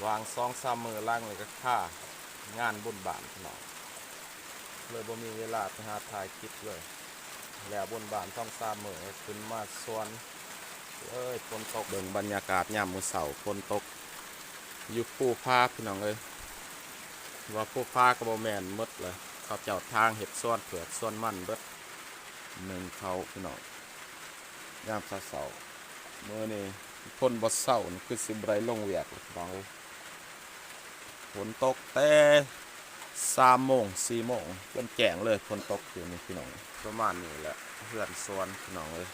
ຫວ່າງສອງສາມມື້ຫຼັງນີ້ກໍຄາງານບຸນບ້ານພີ່ນ້ອງ ເລີຍບໍ່ມີເວລາໄປຫາຖ່າຍຄລິບເລີຍ. ແລ້ວບຸນບ້ານສອງສາມມື້ກໍຂຶ້ນມາສວນເລີຍ ຝົນຕົກ. ເບິ່ງບັນຍາກາດຍາມມື້ເຊົ້າ ຝົນຕົກຢູ່ພູຜາພີ່ນ້ອງເອີຍ. ວ່າພູຜາກໍບໍ່ແມ່ນໝົດເລີຍ ເຂົາເຈົ້າທາງເຮັດສວນເຜືອກສວນມັນເບິດ ໜຶ່ງເຂົ້າພີ່ນ້ອງ. ຍາມເຊົ້າໆ ມື້ນີ້ຄົນບໍ່ເຊົານີ້ຄືຊິບໍ່ໄດ້ລົງວຽກພີ່ນ້ອງເອີຍ. ຝົນຕົກແຕ່ສາມໂມງ ສີ່ໂມງ ຈົນແຈ້ງເລີຍ ຝົນຕົກຢູ່ນີ້ພີ່ນ້ອງ. ປະມານນີ້ແຫຼະ ເຮືອນສວນພີ່ນ້ອງເອີຍ.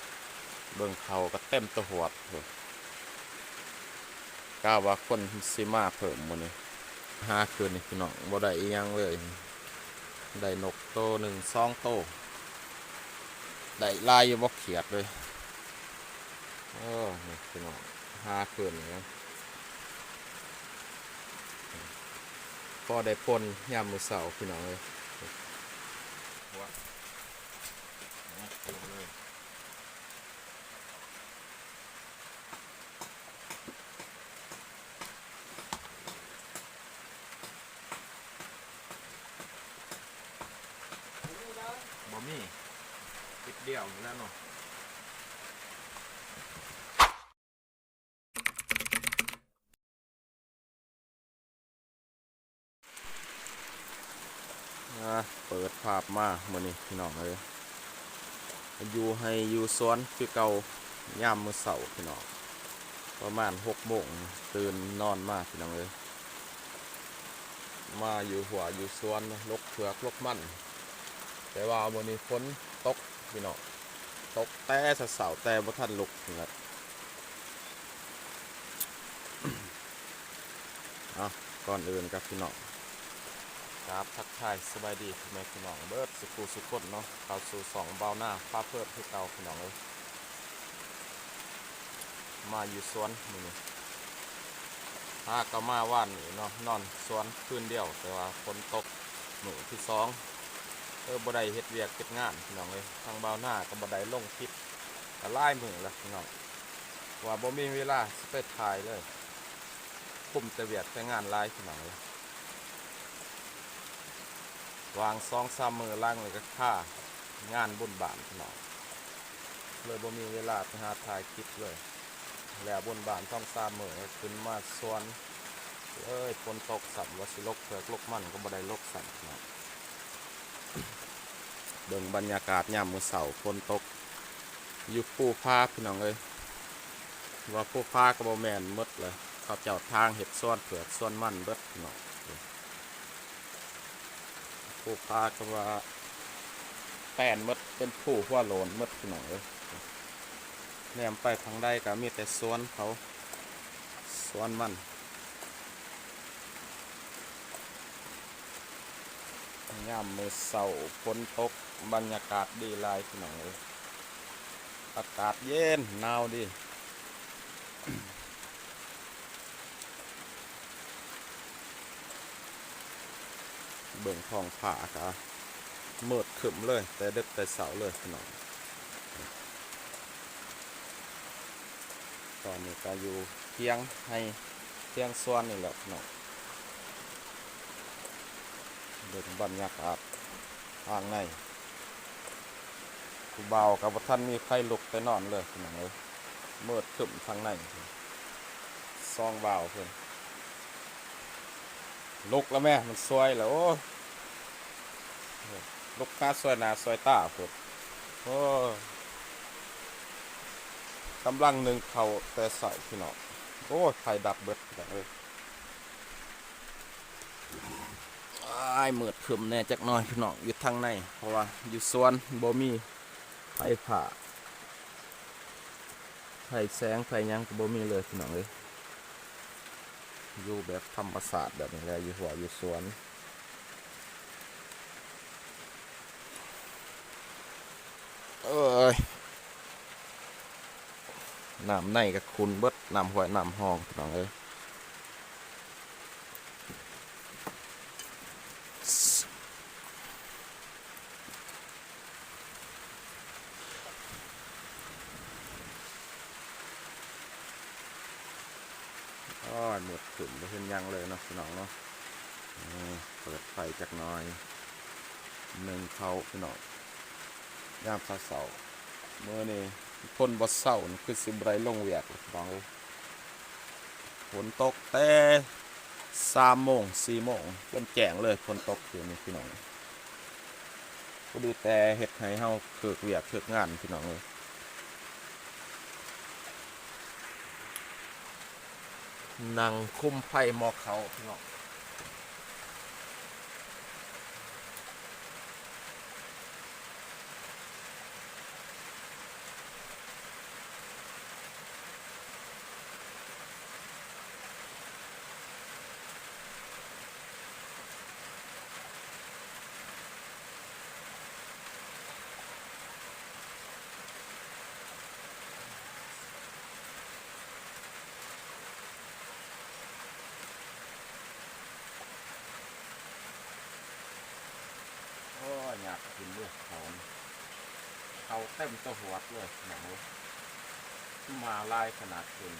ເບິ່ງເຂົາກໍເຕັມຕະຫວດພຸ້ນ. ກະວ່າຄົນຊິມາເພີ່ມມື້ນີ້. ຫາຄືນນີ້ພີ່ນ້ອງ ບໍ່ໄດ້ອີ່ຫຍັງເລີຍ. ໄດ້ນົກໂຕໜຶ່ງສອງໂຕ. ໄດ້ຫຼາຍຢູ່ບໍ່ຂຽດເລີຍ. ເອີ ນີ້ພີ່ນ້ອງ ຫາຄືນນີ້ນະ ພໍໄດ້ປົ່ນຍາມມື້ເຊົ້າພີ່ນ້ອງເອີຍ. ບໍ່ມີ ຕິດດຽວນີ້ແຫຼະເນາະ. ອ່າ ເປີດພາບມາມື້ນີ້ພີ່ນ້ອງເອີຍ ຢູ່ໄຮ່ຢູ່ສວນຄືເກົ່າ ຍາມມື້ເຊົ້າພີ່ນ້ອງ ປະມານຫົກໂມງ ຕື່ນນອນມາພີ່ນ້ອງເອີຍ ມາຢູ່ຮົ້ວຢູ່ສວນ ລົກເຜືອກລົກມັນ. ແຕ່ວ່າມື້ນີ້ຝົນຕົກພີ່ນ້ອງ ຕົກແຕ່ເຊົ້າໆ ແຕ່ບໍ່ທັນລຸກພຸ້ນແຫຼະ. ເອົາ ກ່ອນອື່ນກັບພີ່ນ້ອງ ກາບທັກທາຍສະບາຍດີພໍ່ແມ່ພີ່ນ້ອງເບິດສຸຜູ້ສຸຄົນເນາະ ເຂົ້າສູ່ຊ່ອງບ່າວນາພາເພີນຄືເກົ່າພີ່ນ້ອງເອີຍ. ມາຢູ່ສວນມື້ນີ້ ຫາກໍມາວານນີ້ເນາະ ນອນສວນຄືນດຽວ ແຕ່ວ່າຝົນຕົກມື້ທີສອງ ເອີ ບໍ່ໄດ້ເຮັດວຽກເຮັດງານພີ່ນ້ອງເອີຍ. ທາງບ່າວນາກໍບໍ່ໄດ້ລົງຄລິບ ກໍຫຼາຍມື້ແລ້ວພີ່ນ້ອງ ວ່າບໍ່ມີເວລາຊິໄປຖ່າຍເລີຍ ຄຸມແຕ່ວຽກແຕ່ງານຫຼາຍພີ່ນ້ອງເອີຍ. ຫວ່າງສອງສາມມື້ຫຼັງນີ້ກໍຄາງານບຸນບ້ານພີ່ນ້ອງ ເລີຍບໍ່ມີເວລາໄປຫາຖ່າຍຄລິບເລີຍ. ແລ້ວບຸນບ້ານສອງສາມມື້ກໍຂຶ້ນມາສວນເລີຍ ຝົນຕົກຊ້ຳ ວ່າຊິຫຼົກເຜືອກຫຼົກມັນກໍບໍ່ໄດ້ຫຼົກຊ້ຳພີ່ນ້ອງ. ເບິ່ງບັນຍາກາດຍາມມື້ເຊົ້າ ຝົນຕົກຢູ່ພູຜາພີ່ນ້ອງເອີຍ. ວ່າພູຜາກໍບໍ່ແມ່ນໝົດເລີຍ ເຂົາເຈົ້າທາງເຮັດສວນເຜືອກສວນມັນເບິດພີ່ນ້ອງ. ພູຜາກໍວ່າແປນໝົດ ເປັນພູຫົວໂລ້ນໝົດພີ່ນ້ອງເອີຍ. ແນມໄປທາງໃດກໍມີແຕ່ສວນເຂົາ ສວນມັນ. ຍາມມື້ເຊົ້າຝົນຕົກ ບັນຍາກາດດີຫຼາຍພີ່ນ້ອງເອີຍ ອາກາດເຢັນໜາວດີ. ເບິ່ງທ້ອງຟ້າກະມືດຄຶ້ມເລີຍ ແຕ່ດຶກແຕ່ເຊົ້າເລີຍພີ່ນ້ອງ. ຕອນນີ້ກະຢູ່ທຽງໄຮ່ທຽງສວນນີ້ແຫຼະພີ່ນ້ອງ. ເບິ່ງບັນຍາກາດທາງໃນ ຜູ້ບ່າວກໍບໍ່ທັນມີໃຜລຸກໄປນອນເລີຍພີ່ນ້ອງເອີຍ. ມືດຄຶ້ມທາງໃນ ສອງບ່າວເພິ່ນ ລຸກແລ້ວແມ້ ມັນສວຍແລ້ວ ໂອ້ຍ ລຸກຫາສວຍໜ້າສວຍຕາພຸ້ນ. ໂອ້ຍ ກຳລັງໜຶ້ງເຂົ້າແຕ່ເຊົ້າພີ່ນ້ອງ. ໂອ້ຍ ໄຟດັບເບິດພີ່ນ້ອງເອີຍ. ອ້າຍ ມືດຄຶ້ມແດ່ຈັກໜ້ອຍພີ່ນ້ອງ ຢູ່ທາງໃນ ເພາະວ່າຢູ່ສວນບໍ່ມີໄຟຟ້າ ໄຟແສງໄຟຫຍັງກໍບໍ່ມີເລີຍພີ່ນ້ອງເອີຍ. ຢູ່ແບບທຳມະຊາດແບບນີ້ແຫຼະ ຢູ່ຮົ້ວຢູ່ສວນ. ເອີຍ ນ້ຳໃນກໍຂຸ່ນເບິດ ນ້ຳຫ້ວຍນ້ຳຮ່ອງພີ່ນ້ອງເອີຍ. ຍ ມືດຄຶ້ມ ບໍ່ເຫັນຫຍັງເລີຍເນາະ ພີ່ນ້ອງເນາະ. ເອີ ເປີດໄຟຈັກໜ່ອຍ ໜຶ່ງເຂົ້າ ພີ່ນ້ອງ ຍາມເຊົ້າໆ. ມື້ນີ້ຄົນບໍ່ເຊົ້ານີ້ ຄືຊິບໍ່ໄດ້ລົງວຽກ ພີ່ນ້ອງເອີຍ. ຝົນຕົກແຕ່ສາມໂມງ ສີ່ໂມງ ຈົນແຈ້ງເລີຍ ຝົນຕົກຢູ່ນີ້ ພີ່ນ້ອງ. ພໍດີແຕ່ເຮັດໃຫ້ເຮົາເລິກວຽກເລິກງານ ພີ່ນ້ອງເອີຍ. ນັ່ງຄຸມໄຟໝໍ້ເຂົ້າ ພີ່ນ້ອງ. ໂອ້ຍ ຍາກກິນເດ້ ເຂົ້າ ເຂົ້າເຕັມໂຕຫວດເລີຍ ພີ່ນ້ອງເອີຍ. ມາຫຼາຍຂະໜາດເປັນ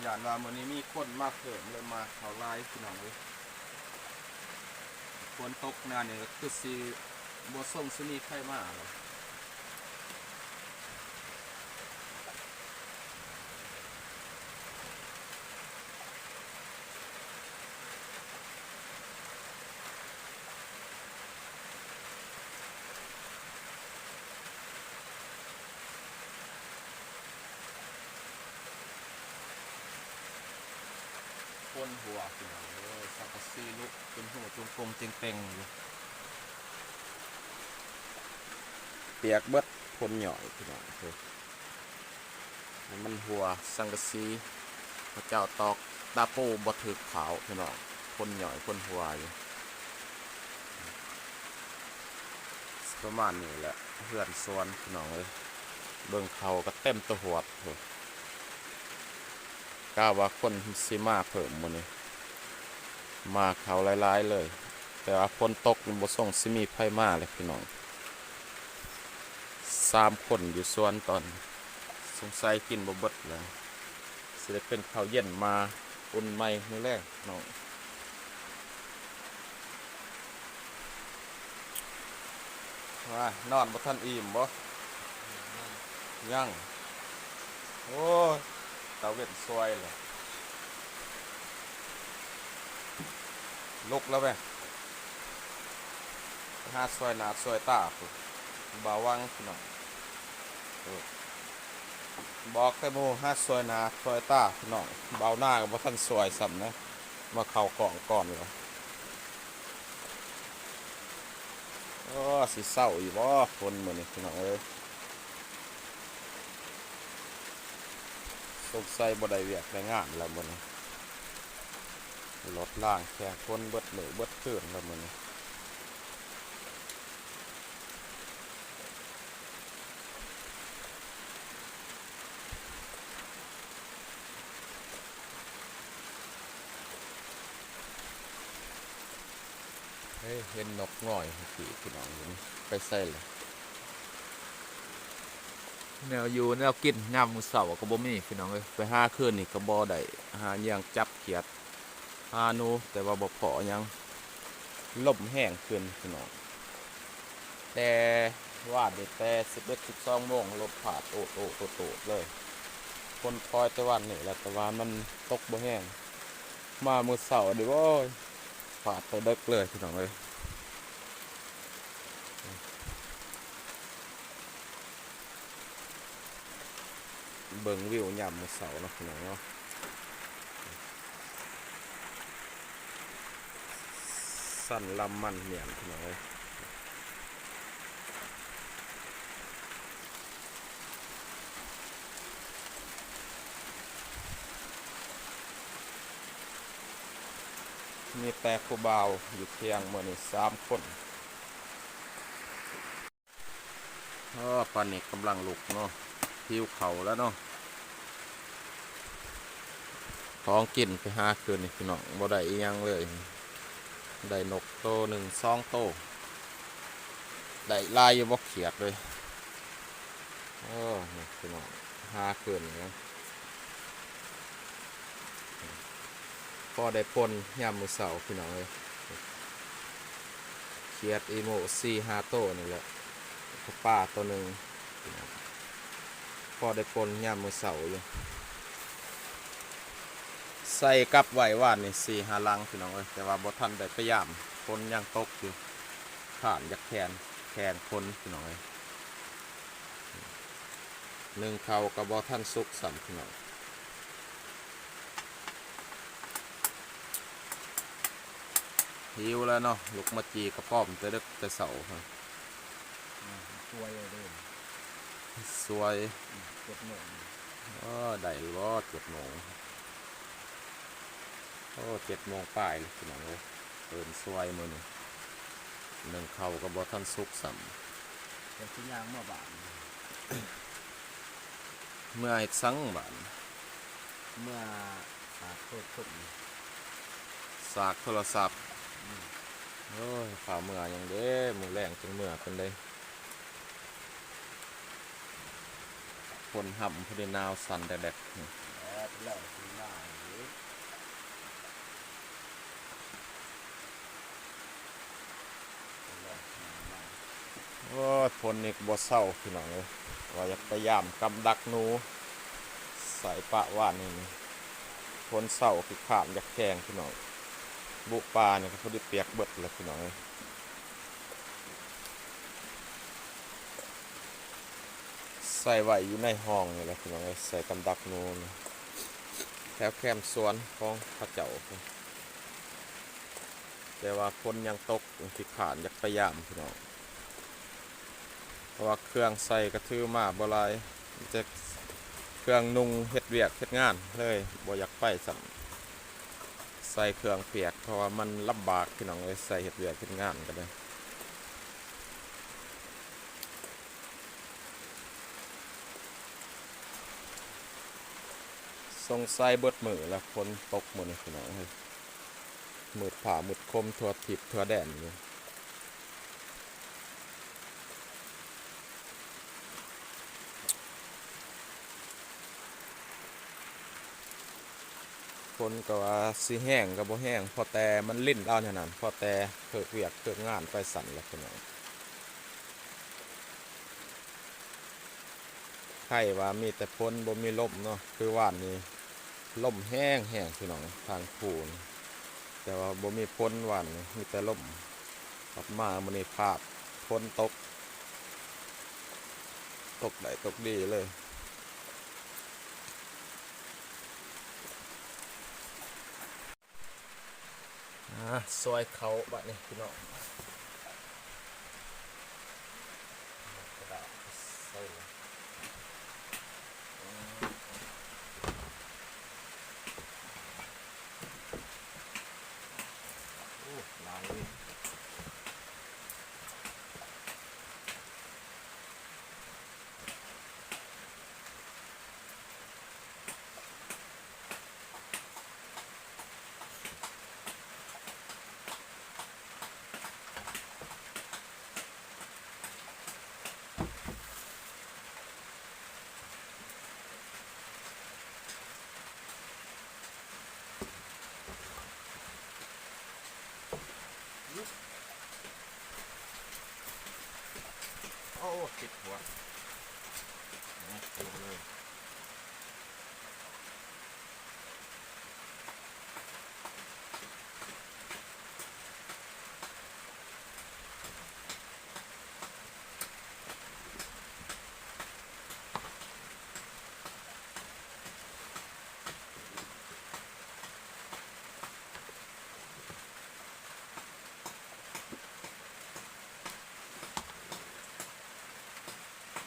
ຢ້ານວ່າມື້ນີ້ມີຄົນມາເພີ່ມ ເລີຍມາເຂົ້າຫຼາຍ ພີ່ນ້ອງເອີຍ. ຝົນຕົກແນວນີ້ກໍຄືຊິບໍ່ຊົງຊິມີໃຜມາແລ້ວ. ຄົນຫົວ ພີ່ນ້ອງເອີຍ ສັງກະສີລຸກເປັນຮູຈຸງກົງເຈັງເຕັງຢູ່ ປຽກເບິດ ຝົນຫຍ້ອຍ ພີ່ນ້ອງເອີຍ. ໃຫ້ມັນຮົ່ວສັງກະສີ ເຂົາເຈົ້າຕອກຕາປູບໍ່ຖືກຂາວ ພີ່ນ້ອງ ຄົນຫຍ້ອຍຄົນຮົ່ວຢູ່. ປະມານນີ້ແຫຼະ ເຮືອນສວນ ພີ່ນ້ອງເອີຍ. ເບິ່ງເຂົ້າກໍເຕັມຕະຫວດພຸ້ນ ກະວ່າຄົນຊິມາເພີ່ມມື້ນີ້ ມາເຂົ້າຫຼາຍໆເລີຍ ແຕ່ວ່າຝົນຕົກບໍ່ຊົງຊິມີໃຜມາເລີຍ ພີ່ນ້ອງ. ສາມຄົນຢູ່ສວນຕອນ ສົງໄສກິນບໍ່ເບິດແລ້ວ ຊິໄດ້ເປັນເຂົ້າເຢັນມາອຸ່ນໃໝ່ມື້ແລງ ນ້ອງ. ວ່ານອນບໍ່ທັນອີ່ມບໍ່? ຍັງ. ໂອ້ຍ ຕາເວັນສວຍແລ້ວ ລຸກແລ້ວແມະ ໄປຫາສວຍໜ້າສວຍຕາພຸ້ນ ບ່າວວັງ ພີ່ນ້ອງ. ເອີ ບອກແຕ່ໝູ່ຫາສວຍໜ້າສວຍຕາ ພີ່ນ້ອງ ບ່າວນາກໍບໍ່ທັນສວຍຊ້ຳນະ ມາເຂົ້າກ້ອງກ່ອນແລ້ວ. ໂອ້ ຊິເຊົາຢູ່ບໍ່ຝົນມື້ນີ້ ພີ່ນ້ອງເອີຍ? ສົງໄສບໍ່ໄດ້ວຽກໄດ້ງານແລ້ວມື້ນີ້ ລົດລາງແຂ່ງຝົນເບິດມື້ເບິດຄືນແລ້ວມື້ນີ້. ເອີ ເຫັນນົກງອຍເມື່ອກີ້ ພີ່ນ້ອງ ໄປໃສລະ? ແນວຢູ່ແນວກິນຍາມມື້ເຊົ້າກໍບໍ່ມີ ພີ່ນ້ອງເອີຍ. ໄປຫາຄືນນີ້ກໍບໍ່ໄດ້ຫາຫຍັງ ຈັບຂຽດ ຫາໜູ ແຕ່ວ່າບໍ່ພໍຫຍັງ ລົມແຮງຂຶ້ນ ພີ່ນ້ອງ. ແຕ່ວານນີ້ແຕ່ສິບເອັດ ສິບສອງໂມງ ລົມພາດໂອດໆໂຕດໆເລີຍ. ຝົນຄ່ອຍແຕ່ວານນີ້ແຫຼະ ແຕ່ວ່າມັນຕົກບໍ່ແຮງ. ມາມື້ເຊົ້ານີ້ ໂອ້ຍ ພາດແຕ່ເດິກເລີຍ ພີ່ນ້ອງເອີຍ. ເບິ່ງວິວຍາມມື້ເຊົ້າເນາະ ພີ່ນ້ອງເນາະ. ສັນລຳມັນໝ້ຽນ ພີ່ນ້ອງເອີຍ. ມີແຕ່ຜູ້ບ່າວຢູ່ທ່ຽງມື້ນີ້ສາມຄົນ. ເອີ ປານນີ້ກຳລັງລຸກເນາະ ຫິວເຂົ້າແລ້ວເນາະ. ຂອງກິນໄປຫາຄືນນີ້ ພີ່ນ້ອງ ບໍ່ໄດ້ອີ່ຫຍັງເລີຍ. ໄດ້ນົກໂຕໜຶ່ງສອງໂຕ ໄດ້ຫຼາຍຢູ່ບໍ່ຂຽດເລີຍ. ເອີ ນີ້ພີ່ນ້ອງ ຫາຄືນນີ້ ພໍໄດ້ປົ່ນຍາມມື້ເຊົ້າພີ່ນ້ອງເອີຍ ຂຽດອີໂມສີ່ຫ້າໂຕນີ້ແຫຼະ ກະປາໂຕໜຶ່ງ ພໍໄດ້ປົ່ນຍາມມື້ເຊົ້າຢູ່ ໃສ່ກັບໄວ້ວານນີ້ສີ່ຫ້າລັງພີ່ນ້ອງເອີຍ ແຕ່ວ່າບໍ່ທັນໄດ້ໄປຢາມ ຝົນຍັງຕົກຢູ່ ຄ້ານຢາກແຂງ ແຂງຝົນພີ່ນ້ອງເອີຍ ໜຶ້ງເຂົ້າກະບໍ່ທັນສຸກຊ້ຳພີ່ນ້ອງ. ຫິວແລ້ວເນາະ ລຸກມາຈີ່ກະປ້ອມແຕ່ເດິກແຕ່ເຊົ້າ ອືມ ສວຍເດີ ສວຍ ອືມ ເຈັດໂມງ ໂອ້ ໄດ້ບໍ່ເຈັດໂມງ ໂອ້ ເຈັດໂມງປາຍແລ້ວພີ່ນ້ອງເອີຍ ຕື່ນສວຍມື້ນີ້ ໜຶ້ງເຂົ້າກະບໍ່ທັນສຸກຊ້ຳ ແຕ່ຊິຍ່າງເມືອບ້ານ ເມືອເຮັດສັງບາດ ເມືອສາກໂທລະສັບ ສາກໂທລະສັບ ອືມ ໂອ້ຍ ຟ້າວເມືອຫຍັງເດ້ ມື້ແລງຈຶ່ງເມືອເພິ່ນເດ້ ຝົນຮ່ຳພໍດີ ໜາວສັ່ນແດກໆ ແລ້ວເພິ່ນແລ້ວຊິມາອີກ. ໂອ້ຍ ຝົນນີ້ກະບໍ່ເຊົາພີ່ນ້ອງເອີຍ ວ່າຢາກໄປຢາມກຳດັກໜູ ໃສ່ປະວານນີ້ ຝົນເຊົາຂີ້ຄ້ານຢາກແຂງພີ່ນ້ອງ ບຸປ່ານີ້ກະພໍດີປຽກເບິດແລ້ວພີ່ນ້ອງເອີຍ ໃສ່ໄວ້ຢູ່ໃນຮ່ອງນີ້ແຫຼະພີ່ນ້ອງເອີຍ ໃສ່ກຳດັກໜູ ແຖວແຄມສວນຂອງເຂົາເຈົ້າ ແຕ່ວ່າຝົນຍັງຕົກ ຂີ້ຄ້ານຢາກໄປຢາມພີ່ນ້ອງ ເພາະວ່າເຄື່ອງໃສ່ກະຖືມາບໍ່ຫຼາຍ ມີແຕ່ເຄື່ອງນຸ່ງເຮັດວຽກເຮັດງານເລີຍ ບໍ່ຢາກໄປຊ້ຳ ໃສ່ເຄື່ອງປຽກ ເພາະວ່າມັນລຳບາກພີ່ນ້ອງເອີຍ ໃສ່ເຮັດວຽກເຮັດງານກະໄດ້ ສົງໄສເບິດມື້ແລ້ວ ຝົນຕົກມື້ນີ້ພີ່ນ້ອງເອີຍ ມືດຟ້າມືດຄົມທົ່ວທິດທົ່ວແດນຢູ່ ຝົນກະວ່າຊິແຮງກະບໍ່ແຮງ ພໍແຕ່ມັນລິນເອົາແນວນັ້ນ ພໍແຕ່ເລີກວຽກເລີກງານໄປຊັ້ນແຫຼະພີ່ນ້ອງ. ໄຄວ່າມີແຕ່ຝົນບໍ່ມີລົມເນາະ ຄືວານນີ້ລົມແຮງໆ ພີ່ນ້ອງ ທາງພູນ ແຕ່ວ່າບໍ່ມີຝົນ ວານນີ້ມີແຕ່ລົມ ບັດມາມື້ນີ້ພາດຝົນຕົກ ຕົກໄດ້ຕົກດີເລີຍ. ອາ ຊອຍເຂົ້າບາດນີ້ພີ່ນ້ອງ ເອົາກະດາດໃສ່ ໂອ້ ຫຼາຍເວີຍ. ໂອ້ ຕິດຫົວ ເອົາລົງເລີຍ. ໂ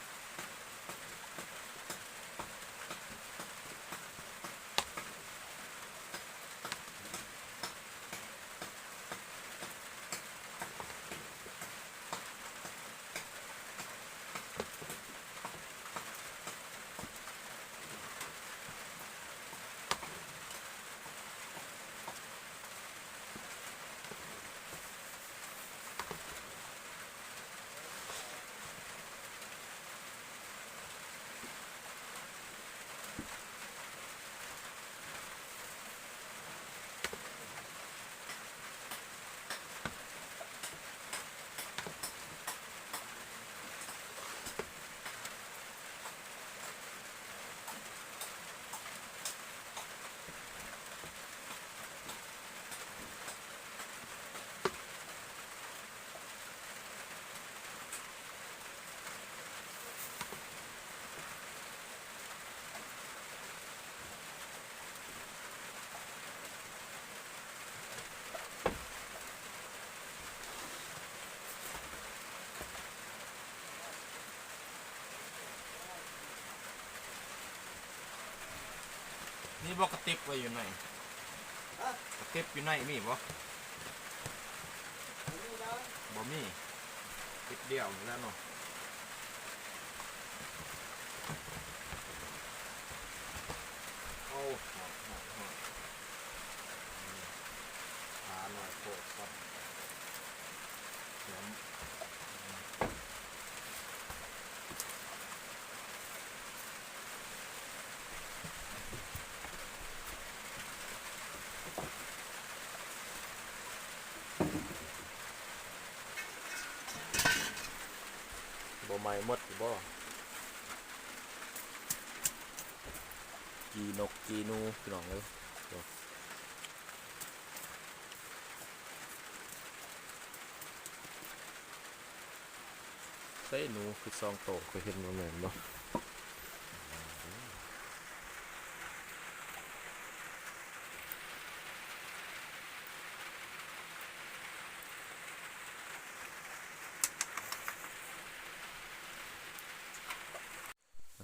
ບໍ່ກະຕິບໄວ້ຢູ່ໃນ ກະຕິບຢູ່ໃນມີບໍ່? ບໍ່ມີ ຕິບດຽວນີ້ແຫຼະເນາະ. ໂອ້ ຮ້ອນ ຮ້ອນ ຮ້ອນ ຂາໜ້ອຍໂພດ ບໍ່ໄໝ້ໝົດຢູ່ບໍ່? ກີ່ນົກກີ່ໜູ ພີ່ນ້ອງເອີຍ. ໃສ ໜູຄືສອງໂຕ ຂ້ອຍເຫັນບໍ່ແມ່ນບໍ່?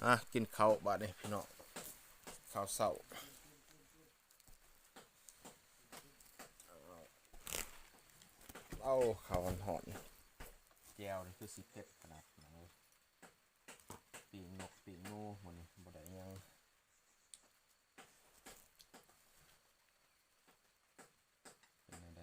ອ່ະ ກິນເຂົ້າບາດນີ້ພີ່ນ້ອງ ເຂົ້າເຊົ້າ. ເອົາ ເຂົ້າຮ້ອນໆ ແຈ່ວນີ້ຄືຊິເຜັດຂະໜາດ ພີ່ນ້ອງເອີຍ. ປີ້ງນົກປີ້ງໜູ ມື້ນີ້ບໍ່ໄດ້ຫຍັງ. ເປັນແນວໃດ?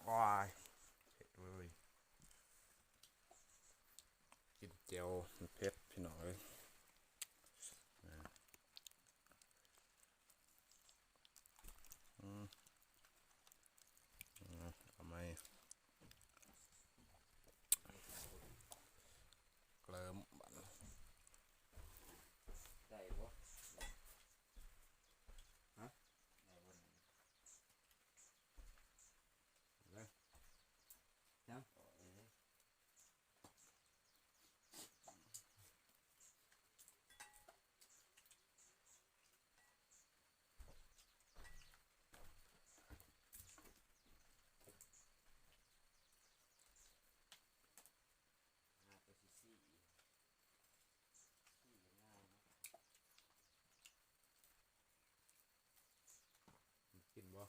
ໂອ້ຍ ເຜັດເວີຍ ກິນແຈ່ວມັນເຜັດ ພີ່ນ້ອງເອີຍ. ອືມ ອືມ ເອົາໃໝ່ ເລີ່ມບາດນີ້ ໄດ້ບໍ່? ຮະ? ໄດ້ບໍ່? ໄດ້ ຍັງ? ກິນບໍ່?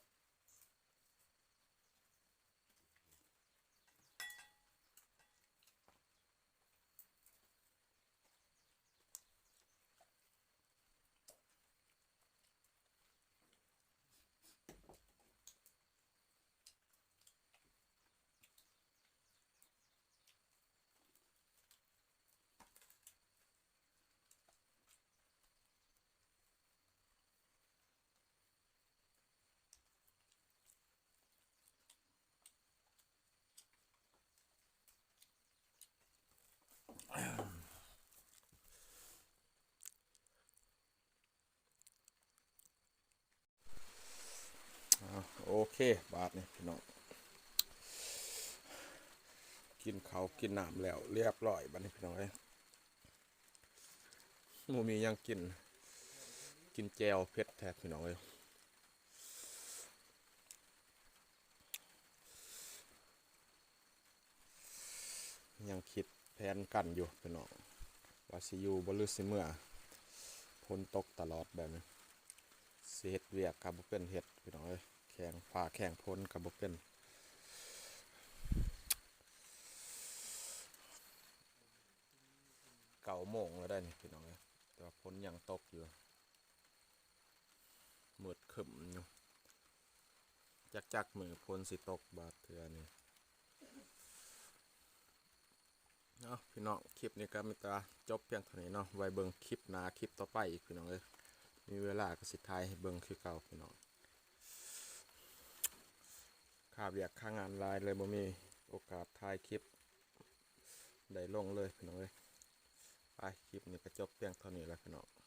ອ່າ ໂອເຄ ບາດນີ້ພີ່ນ້ອງ ກິນເຂົ້າກິນນ້ຳແລ້ວລຽບຮ້ອຍ ບາດນີ້ພີ່ນ້ອງເອີຍ ບໍ່ມີຫຍັງກິນ ກິນແຈ່ວເຜັດແທ້ພີ່ນ້ອງເອີຍ. ຍັງຄິດແຜນກັນຢູ່ພີ່ນ້ອງ ວ່າຊິຢູ່ບໍ່ ຫຼື ຊິເມືອ. ຝົນຕົກຕະຫຼອດແບບນີ້ ຊິເຮັດວຽກກໍບໍ່ເປັນເຮັດພີ່ນ້ອງເອີຍ ແຂ່ງຟ້າແຂ່ງຝົນກໍບໍ່ເປັນ. ເກົ້າໂມງແລ້ວໄດ໋ນີ້ພີ່ນ້ອງເອີຍ ແຕ່ວ່າຝົນຍັງຕົກຢູ່. ມືດຄຶ້ມຢູ່ ຈັກ ຈັກມື້ຝົນຊິຕົກບາດເທື່ອນີ້. ເອົາ ພີ່ນ້ອງ ຄລິບນີ້ກໍມີແຕ່ຈົບພຽງເທົ່ານີ້ເນາະ ໄວ້ເບິ່ງຄລິບໜ້າ ຄລິບຕໍ່ໄປອີກ ພີ່ນ້ອງເອີຍ. ມີເວລາກໍຊິຖ່າຍໃຫ້ເບິ່ງຄືເກົ່າ ພີ່ນ້ອງ. ຄາວຽກຄາງານຫຼາຍ ເລີຍບໍ່ມີໂອກາດຖ່າຍຄລິບໄດ້ລົງເລີຍ ພີ່ນ້ອງເອີຍ. ໄປ ຄລິບນີ້ກໍຈົບພຽງເທົ່ານີ້ແຫຼະ ພີ່ນ້ອງ.